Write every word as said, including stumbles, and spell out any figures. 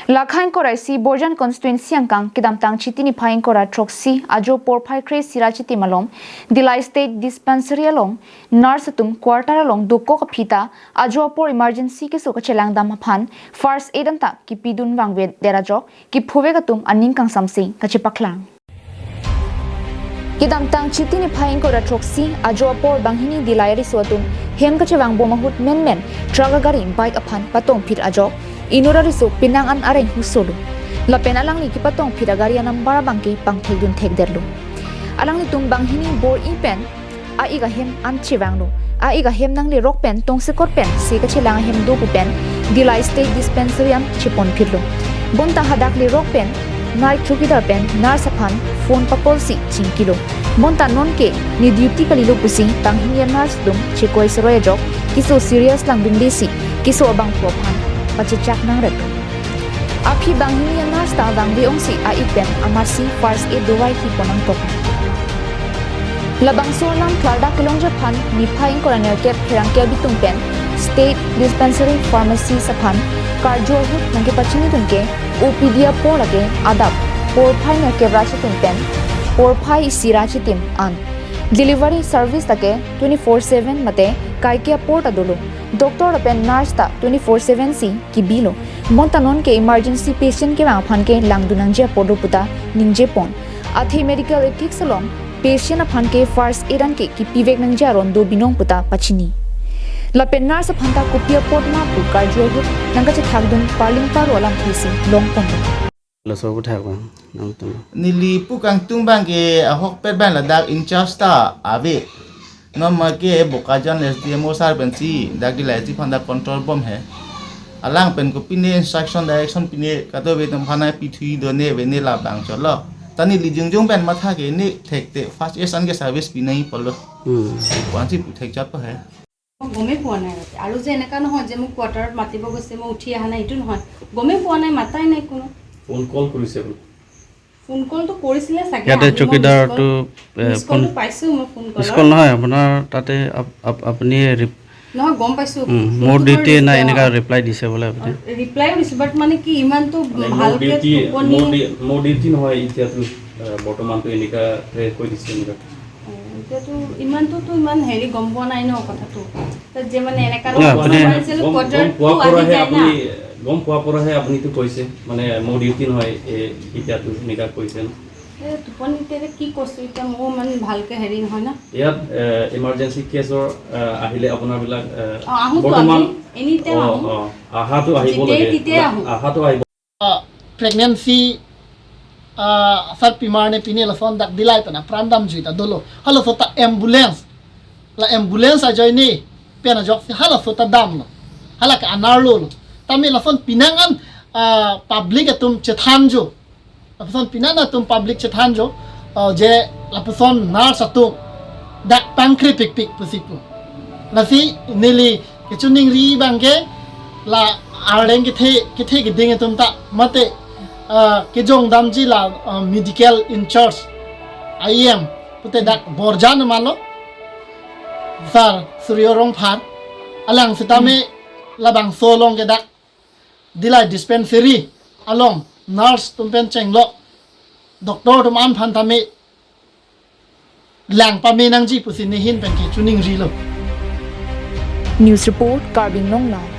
Lakha ingkoi ra isi Borjan constituency angkang kedamtang Chiti niphai ingkoi ra throksi ajo porphai kre-isi ra chitim along Dillai State Dispensary along nurse atum quarter along dokok aphi ta ajo apor emergency keso kachelangdam aphan first aid anta kipidun vangvedet ajok kiphuvek atum aning kangsamse kachepaklang. Kedamtang Chiti niphai ingkoi ra throksi ajo apor banghini Dillai ariso atum hem kachevangbom ahut menmen truck agari bike aphan patongphit ajok inut ariso penang an areng husolo. Lapen alangli kepatongphit agari anumber abangke pangthekdun thekdetlo. Alanglitum banghini bor-i pen a-ik ahem an chevanglo. A-ik ahem nanglerok pen tongsekot pensi kachelang ahem do pu pen Dillai State Dispensary an cheponphitlo. Bonta hadak lerok pen night chowkidar pen nurse aphan phone pa-call si chingkilo. Bonta nonke ne duty kalilo pusi banghini a-nurse atum chekoi seroi ajok keso serious langdunde si keso abangphu aphan pachechak nangret. Aphi banghini a-nurse ta vangve ongsi a-ik pen amatsi first aid dovai hi pon nangkok. Labangso alam klardak kelongji aphan niphai ingkoi ra nerkep pherangke abitung pen State Dispensary Pharmacist aphan karju ahut nangkepachinidun ke O P D apor lake adap porphai nerkep ra chitim pen porphai isi ra chitim an delivery service lake twenty-four seven mate kaike apor ta dolo. Doctor lapen nurse ta twenty-four seven si kibilo. Bonta nonke emergency patient kevang aphan ke langdun nangji apor do puta ningjepon. Athe medical ethics along patient aphan ke first aid anke kipivek nangji aron do binong puta pachini. Lapen nurse aphan ta kopi apot ma pu karju ahut nangkachethakdun parling paro alamthe si longponlo. Laso aputhak abang nangtum. Neli pu kangtung abangke ahokpet abang ladak in charge ta ave. Non make Bokajan S D M O sir pensi dak Dillai ji aphan dak control bom he. Alang pen kopine instruction direction pine kadokave atum aphan nangpithu do ne ave ne labang chotlo. Ta neli jongjong pen matha ke ne thekte first aid anke service pinangji apotlo. Hmm. Pu-ansi pu thekchotpo he. গমেই পোৱা নাই ৰাতি। আৰু যে এনেকা নহয় যে মোক কোৱাৰ্টাৰত মাতিব গৈছে, মই উঠি অহা নাই, এইটো নহয়। গমেই পোৱা নাই, মাতাই নাই কোনো। ফোন কল কৰিছে বোলে। ফোন কলটো কৰিছিলে চাগে, ইয়াতে আমি মই মিছ কল, চকীদাৰটো, এ, মিছ ফোন, কলটো পাইছোঁ মই ফোন মিছ কলৰ। কল নহয়, আপোনাৰ তাতে আপ-, আপ-, আপুনি ৰিপ-, নহয়, গম পাইছোঁ। উম, মোৰ ফোনটো ডিউটি নাই, ৰিচিভ, এনেকা ৰিপ্লাই দিছে বোলে আপুনি। ৰিপ্লাইও দিছোঁ, বাট মানে কি ইমানটো মানে মোৰ ভালকে ডিউটি, টোপনি মোৰ ডি-, মোৰ ডিউটি নহয় এতিয়াতো, এ, বৰ্তমানতো এনেকা, এ, কৈ দিছে এনেকা। অ, এতিয়াতো ইমানটোতো ইমান হেৰি গম পোৱা নাই ন কথাটো। তাত যে মানে এনেকা নহয়, নহয়, আপুনি কোৱাৰ্টাৰটো গম, গম পোৱা আহি পৰাহে যায় না। আপুনি, গম পোৱা পৰাহে আপুনিতো কৈছে, মানে, মোৰ ডিউটি নহয়, এ, এতিয়াতো এনেকা কৈছে ন। এ, টোপনি এতিয়া কি কৈছো এতিয়া, মোৰো ইমান ভালকে হেৰি নহয় ন। ইয়াত, এ, ইমাৰ্জেঞ্চি কেছৰ, এ, আহিলে আপোনাৰবিলাক, এ, অ, আহোতো বৰ্তমান আমি, এনি টাইম অ, আহো। অ, আহাতো আহিব যেতিয়াই লাগে। তেতিয়াই আহো। আহাতো আহিব। Pregnancy, ah, asar pimar ne pine lason dak Dillai pen apran damjui ta dolo. Halaso ta ambulance. La ambulance ajoine pen ajoksi halaso ta damlo. Hala ke anerlo lo. Tame lason penang an, ah, public atum chethanjo. Lapuson penang an atum public chethanjo, ah, je lapuson nurse atum dak pangkrepikpik pusi pu. Lasi neli kechiningri abangke la arleng kethe, kethe keding atum ta mate, ah, kejong damji la, ah, medical in charge, I M, pute dak Borjan malo, Sir Suryo Rongphar, alang sitame labangso along ke dak Dillai dispensary along nurse atum pen chenglok doctor atum an aphan tame lang pame nangji pusi nehin pen kechiningrilo. News report, Karbi Anglong Live.